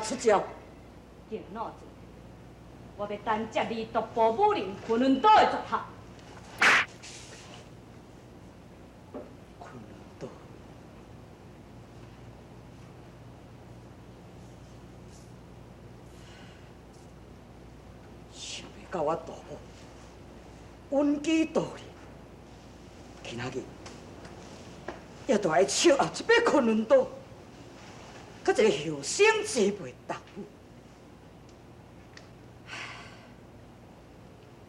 请出招。敬老做，我欲单接你独步武林昆仑岛的绝学。昆仑岛，想袂到我大某温基道理，今仔日也著爱笑后一摆昆仑岛，佮一个后生之辈动武，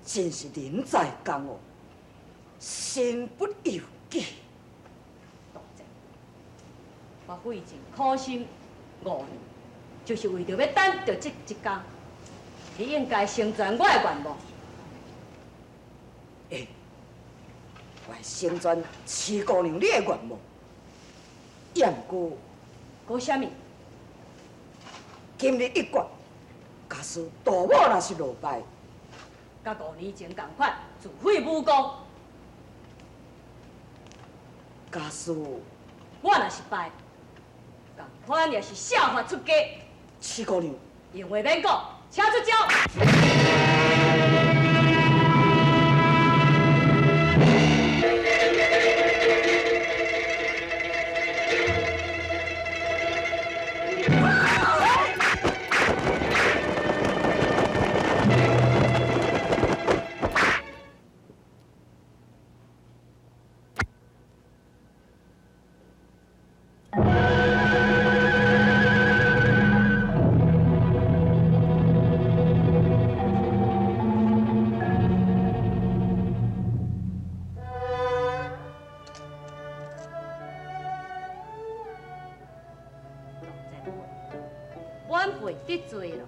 真是人在江湖，身不由己。杜振，我费尽苦心5年，就是为著欲等著这一工。你应该成全我的愿望。会，我会成全徐姑娘你的愿望。也毋过，阁啥物？今日一决，假使大某若是落败，佮5年前仝款，自废武功。假使我若是败，仝款也是削发出家。徐姑娘，闲话免讲，请出招。晚辈得罪了。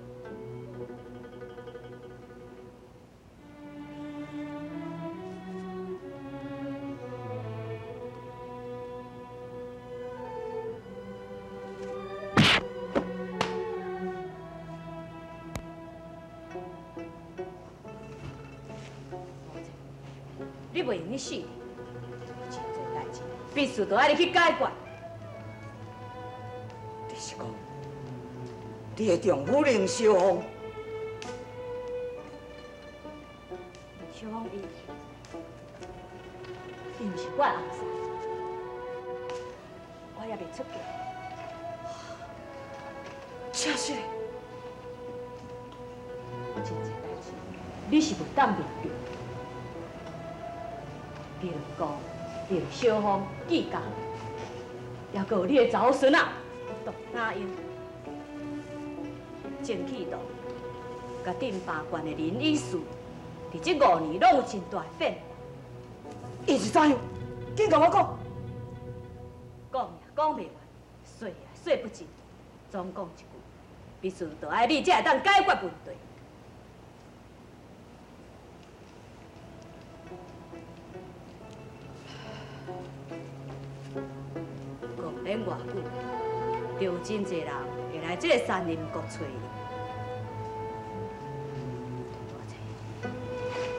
你袂用去死，真济代志必须著爱你去解决。你是讲，你的丈夫林小凤？林小凤伊，伊毋是我的翁婿，我犹未出嫁。真是的。我真济代志，你是袂当面对。林姑、林小凤计较，犹阁有你的查某孙仔杜雅英，郑启道，佮镇巴县的林医师，伫这五年拢有真大的变化。伊是怎样？紧共我讲。讲也讲袂完，说也说不尽。总讲一句，必须著爱你才会当解决问题。阁毋免偌久，就有真济人会来这个山林谷揣你。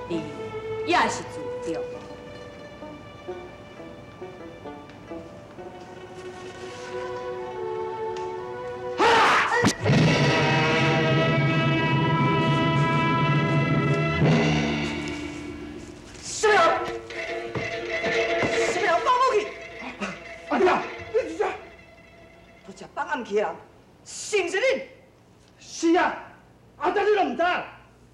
你也是自重。什么人？什么人放武器？阿弟啊，你伫遮？拄才放暗器的人，是毋是恁？是啊，阿弟你拢毋知影，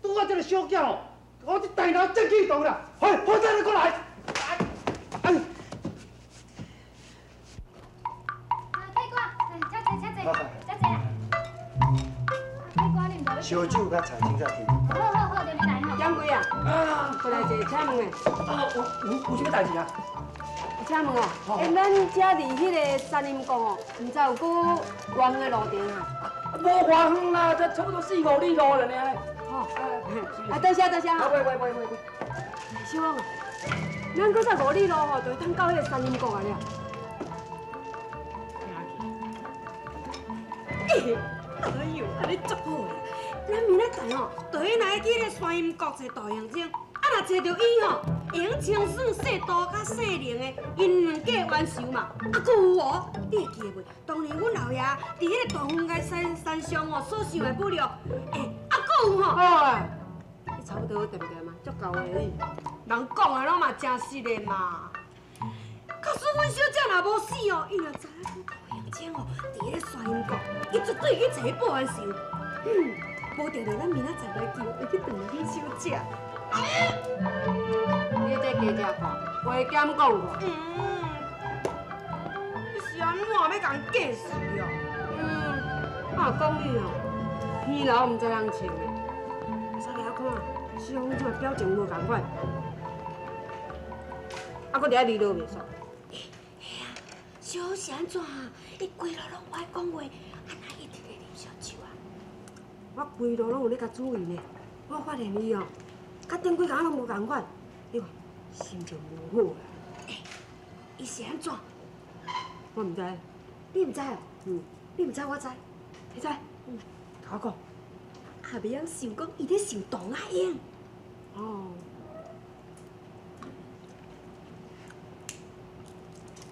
拄我这个小囝吼，我这大脑正气动啦，快，火车你过来！哎，啊，客官，来，请坐，请坐，请坐啦。啊，客官，你毋知烧酒佮菜凊彩提。好好好，就你来吼。掌柜啊，过来坐，请问下。啊，有啥物代志啊？请问哦，欸，咱遮离彼个山林谷哦，毋知有阁偌远的路程啊？无偌远啦，才差不多四五里路了尔。吼，啊，多谢多谢。啊，喂喂喂喂。小凤啊，咱阁才五里路吼，就会当到彼个山林谷啊了。哎呦，按呢足好啦！咱明仔载吼，就去来去彼个山阴国际大行政，啊，若若找著伊吼，会用清算姓杜佮姓林的𪜶两家冤仇嘛。啊，阁有哦，你会记得袂？当年阮老爷伫彼个大风崖山山上哦，所受的侮辱，欸，啊，阁有吼。哦，你差不多对毋对嘛？足够的你，人讲的拢嘛真实的嘛。假使阮小姐若无死哦，伊若知影讲杜英清哦，伫彼个山阴国，伊绝对去找伊报冤仇。嗯，无定著咱明仔载来救，会去断阮小姐。你这加食看，话减讲看。嗯，你是按怎欲共计时哦？嗯，啊讲你哦，耳流毋知人穿的，会使掠看，小芳这表情无仝款，啊，阁伫遐离落袂煞。小是按怎啊？伊规路拢无爱讲话，啊哪一直咧啉烧酒啊？我规路拢有咧共注意呢，我发现伊哦，佮顶几工拢无仝款，你看心情无好啦。欸，伊是按怎？我毋知。你毋知哦？嗯。你毋知我知。你知？嗯。共我讲。也袂晓想讲伊咧想唐阿英。哦。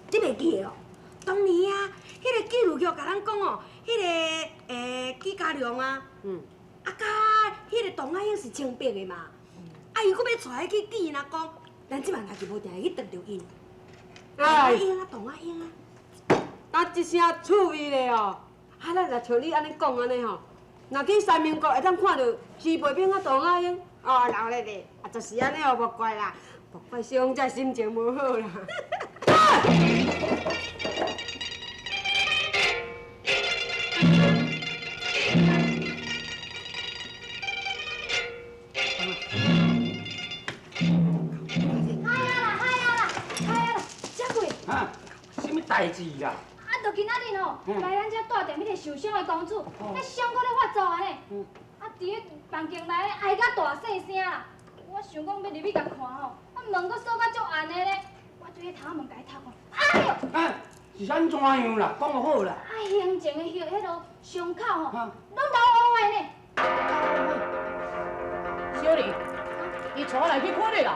你袂记得哦？当年啊，彼个纪录局共咱讲哦，彼个纪家良啊，啊，佮彼个唐阿英是清白的嘛，啊，伊阁欲带伊去见𪜶阿公，咱这摆若是无定会去撞著𪜶。唐阿英啊，唐阿英啊，啊，这声趣味咧哦，啊，咱若像你按呢讲按呢吼，若去三民国会当看著徐培斌佮唐阿英，哦，老咧咧，啊，就是按呢哦，莫怪啦，莫怪小芳这心情无好啦。代志啦！啊，就今仔日吼，来咱遮带踮彼个受伤的公主，彼伤阁咧发作啊呢。啊，伫彼房间内哀甲大细声啦。我想讲欲入去共看吼，啊门阁锁甲足严的咧。我对彼窗仔门共伊偷看，哎哟！啊，是按怎样啦？讲好啦。啊，胸前的彼落伤口吼，拢流乌的呢。小丽，伊带我来去看你啦。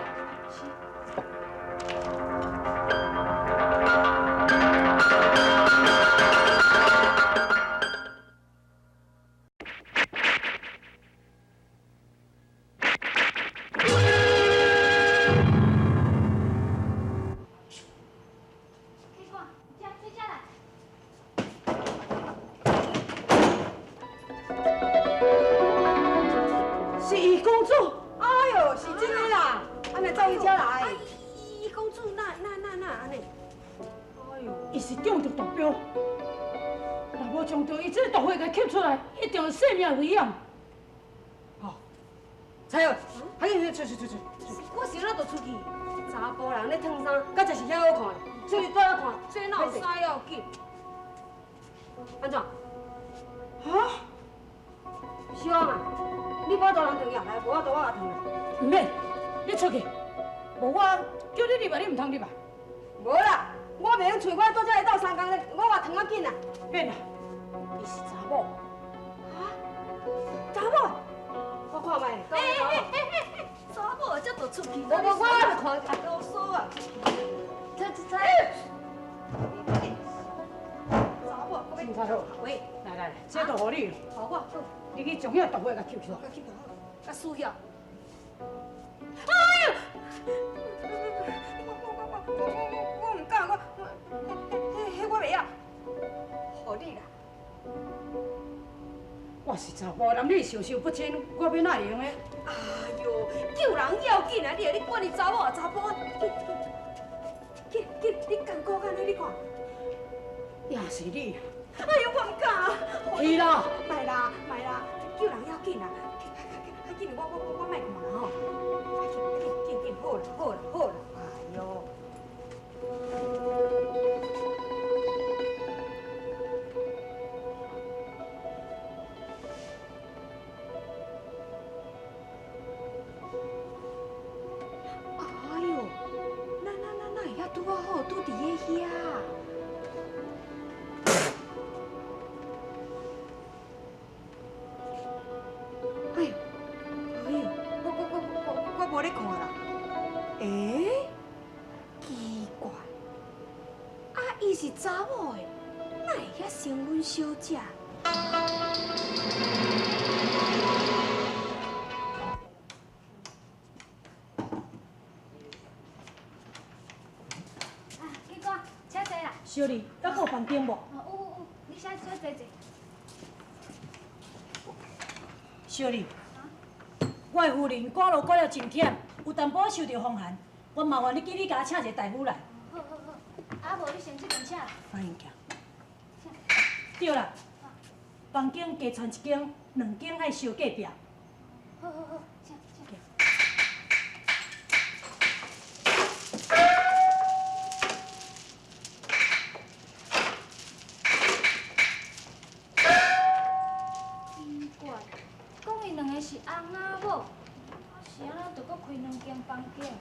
是伊公主。哎哟，是真的啦！按呢走伊遮来。伊公主哪哪哪哪按呢？哎哟，伊是中著毒药，若无将著伊这个毒血共吸出来，一定有性命危险。哦，彩儿，快紧出出出出！我是怎就出去？查埔人咧烫衫，敢真是遐好看？出去倒来看，这哪有使要紧？按怎？啊？小芳啊，你无法度人烫呀，来，无法度我也烫啦。毋免，你出去，无我叫你入来，你毋通入来。无啦，我袂用揣我拄才会斗相共咧，我嘛烫较紧啦。免啦，伊是查某。啊？查某？我看觅。欸欸欸欸，查某这就出去。无无，我来看。啰嗦啊！这这这。查某，凊彩好。喂，来来来，这就予你。予我。你去将彼毒血共吸出来。共吸就好，共输遐。哎呦！我毋敢，我彼我袂晓，予你啦。我是查埔人，你授受不亲，我欲哪会用的？哎呦，救人要紧啊！你啊，你管伊查某啊查埔啊？去去，你艰苦按呢？你看。也是你。哎呦，我毋敢。去啦！莫啦，莫啦，救人要紧啊！较紧，我莫看啦吼。紧紧紧，好啦好啦好啦，哎呦！哎呦，哪哪哪哪会遐拄仔好拄伫咧遐？哎呦，哎呦，我无咧看啦。是查某的，哪會遐像阮小姐？啊，记哥，请坐啦。小丽，还阁有房间无？哦，有有有，你先小坐坐。小丽，我的夫人赶路赶了真忝，有淡薄仔受著风寒，我麻烦你去你共我请一个大夫来。好好好，啊无你先这边请。欢迎行。对啦，房间加传一间，两间爱相隔壁。好好好，请请。奇怪，讲𪜶两个是翁仔某，啊是按怎就阁开两间房间？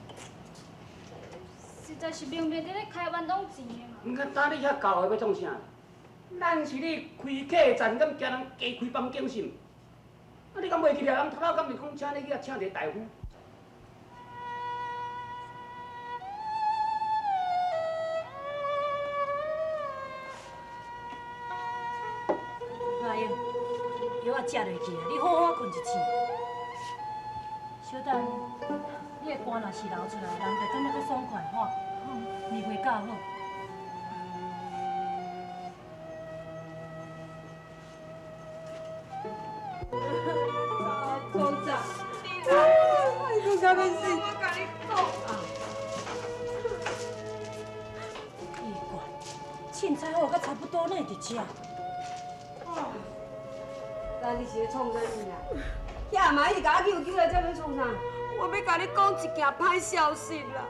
实在是明明伫咧开冤枉钱的嘛。毋过早你遐厚的欲创啥？咱是你开客栈，敢惊人加开房间是毋？啊，你敢袂记得人头仔敢是讲请你去遐请一个大夫？阿英，药仔食落去啊，你好好睏一醒。小等，你的汗若是流出来，人就感覺較爽快吼。面袂較好。组长，你来，哎，讲到欲死，我共你讲啊。奇怪，凊彩好甲差不多，哪会伫遮？那你是咧创啥物啦？遐嘛一直共我救救来，这欲创啥？我欲共你讲一件歹消息啦，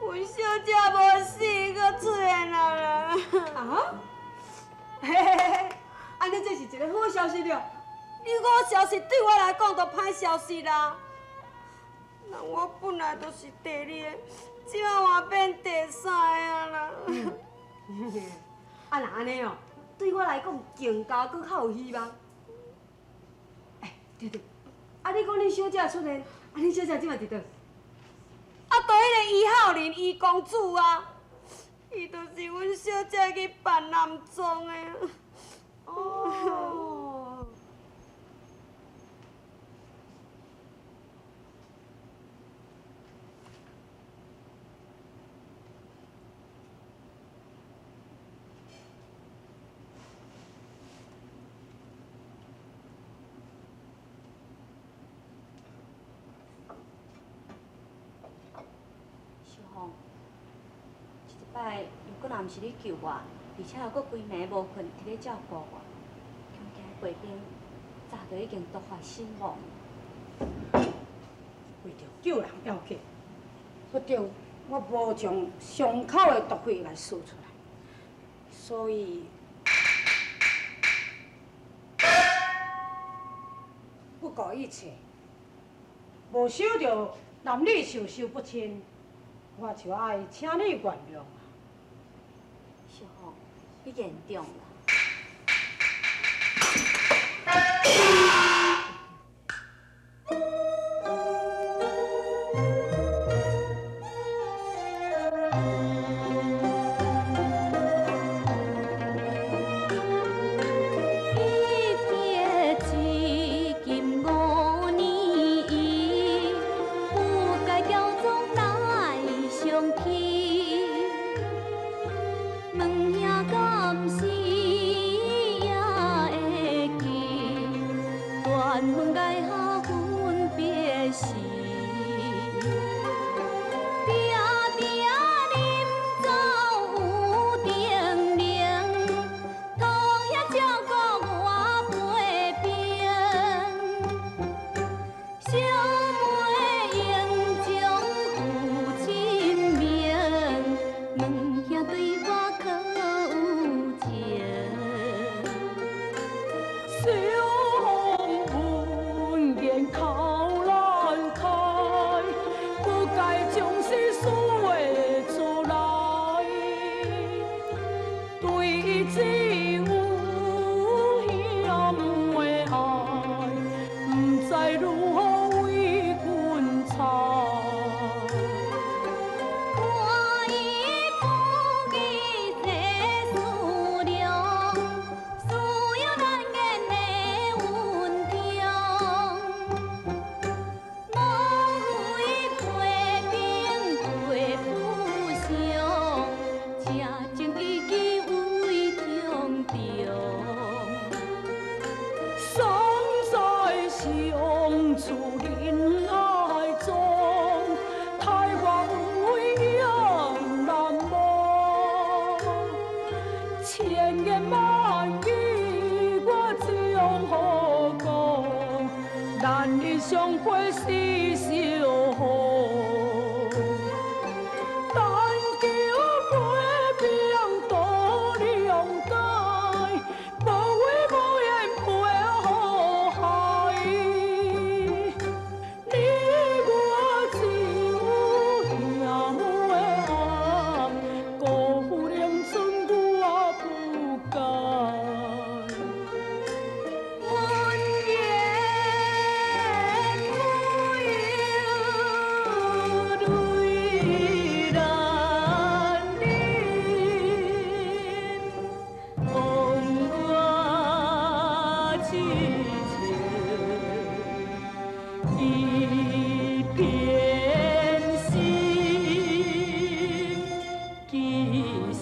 阮小姐无死，阁出现啊啦！啊？嘿嘿嘿，按呢这是一个好消息了。你好消息对我来讲就歹消息啦。那我本来就是第二个，这嘛变第三个啦。啊，若按呢哦，对我来讲更加阁较有希望。欸，对对，啊，你讲恁小姐出现，啊，恁小姐这马伫佗？啊，就彼个余孝玲余公子啊，伊就是阮小姐去扮男装的。哦。小凤，这一摆如果若毋是你救我，而且又阁规暝无睏伫咧照顾我，恐惊白冰早就已经毒发身亡。为著救人要紧，不著我无将伤口的毒血来输出来，所以不顾一切，无想著男女授受不亲，我就爱请你原谅啊。小凤，你言重啦。一别至今五年，不该乔装来相见。问兄敢是也会记？相陪是小雨，但求陪病多谅解，无话无言陪好海。你我只有兄妹的爱，辜负青春我不该。阮言不由泪难忍，枉我痴情一片心，其实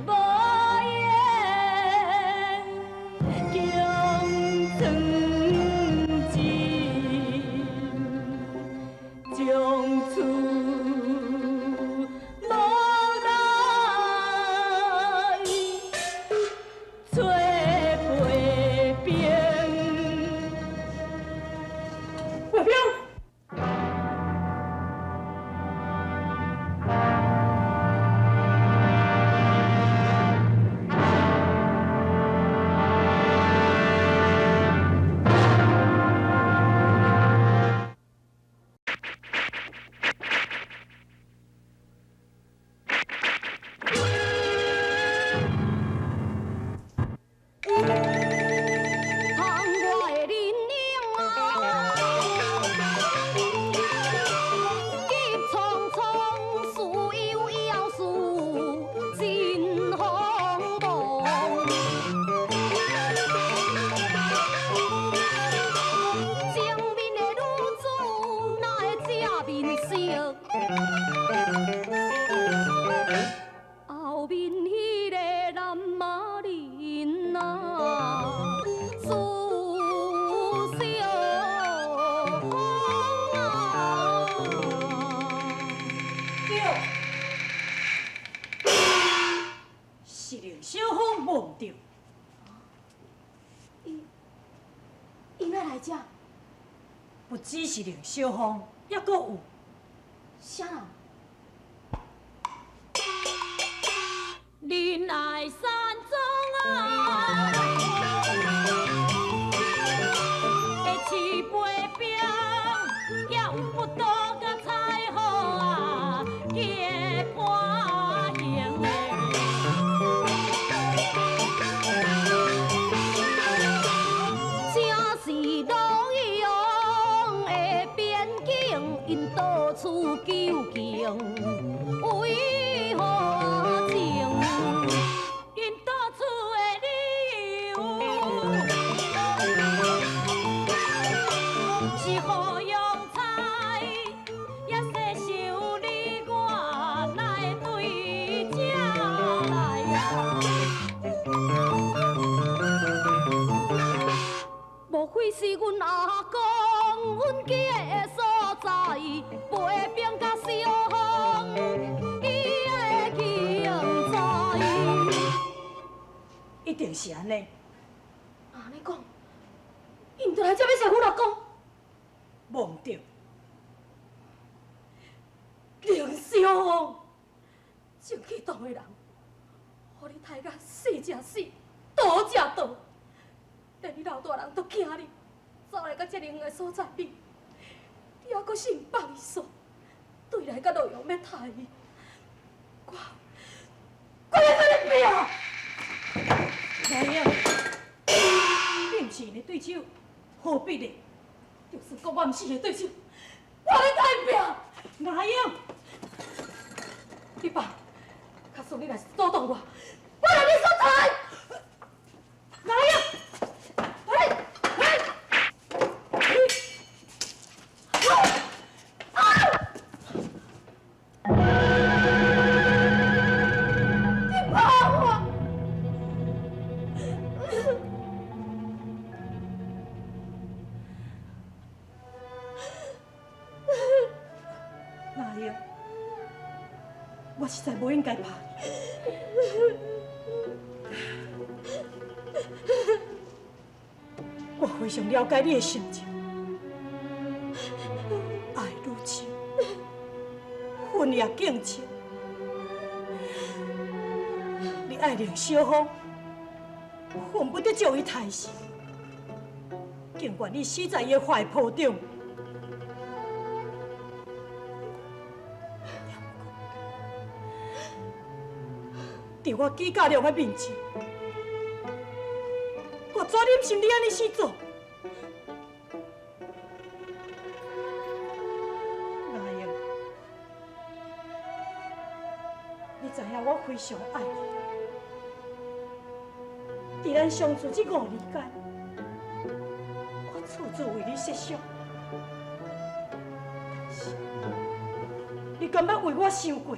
无缘共床枕，从此无来做陪兵。卫兵。窗外的林影啊，急匆匆，事有要事，真轰动。正面的女子哪会这面色？后面彼个男仔人啊，思小风啊。对，是林小峰无毋对。伊哪来遮？不只是林小峰，犹阁有啥人？仁爱山庄啊，的饲飞兵，也有不多甲彩虹啊，结伴行的。这是洛阳的边境，𪜶到处究竟为何情？𪜶到处的理由是何用猜，也细想你我哪会对这来啊？莫非是阮阿公阮记的所在，飞兵佮小风，伊会去知。一定是按呢。按呢讲，伊毋就来遮欲杀阮阿公？无毋对。林小凤，正气党的人，予你刣甲死正死，倒正倒，连你老大人都惊你，走来到遮尔远的所在，你犹阁信放伊煞，对来到洛阳欲刣伊，我欲共你拼！阿英，你毋是𪜶的对手，何必呢？就算讲我毋是伊的对手，我欲共伊拼！阿英，你爸，假使你若是阻挡我，我来你所在。阿英，你拍我！阿英，我实在无应该拍你。我非常了解你的心情，爱愈深，恨也更深。你爱林小芳，恨不得将伊杀死，敬愿你死在伊的怀抱中。伫我纪家良的面前，我怎忍心你按呢死做？阿英，你知影我非常爱你，伫咱相处这五年间，我处处为你设想，但是你敢捌为我想过？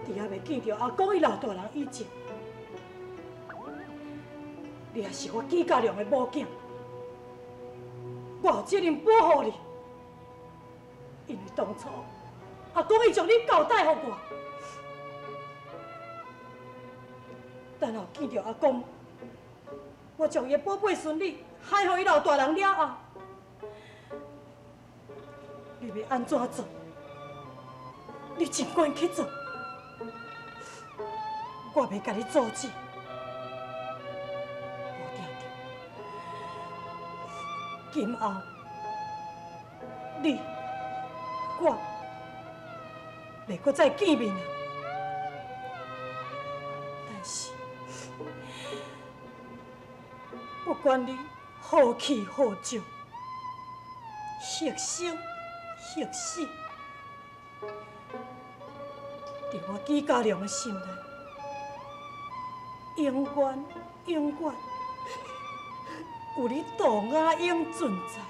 伫犹未见著阿公伊老大人以前，你也是我纪家良的某囝，我有责任保护你，因为当初阿公伊将你交代予我，等候见著阿公，我将伊的宝贝孙女害予伊老大人了后，你欲按怎做？你尽管去做。我袂共你阻止，我定定，今后你我袂阁再见面啊！但是，不管你何去何从，或生或死，伫我纪家良的心内，永远永远有你杜雅英存在。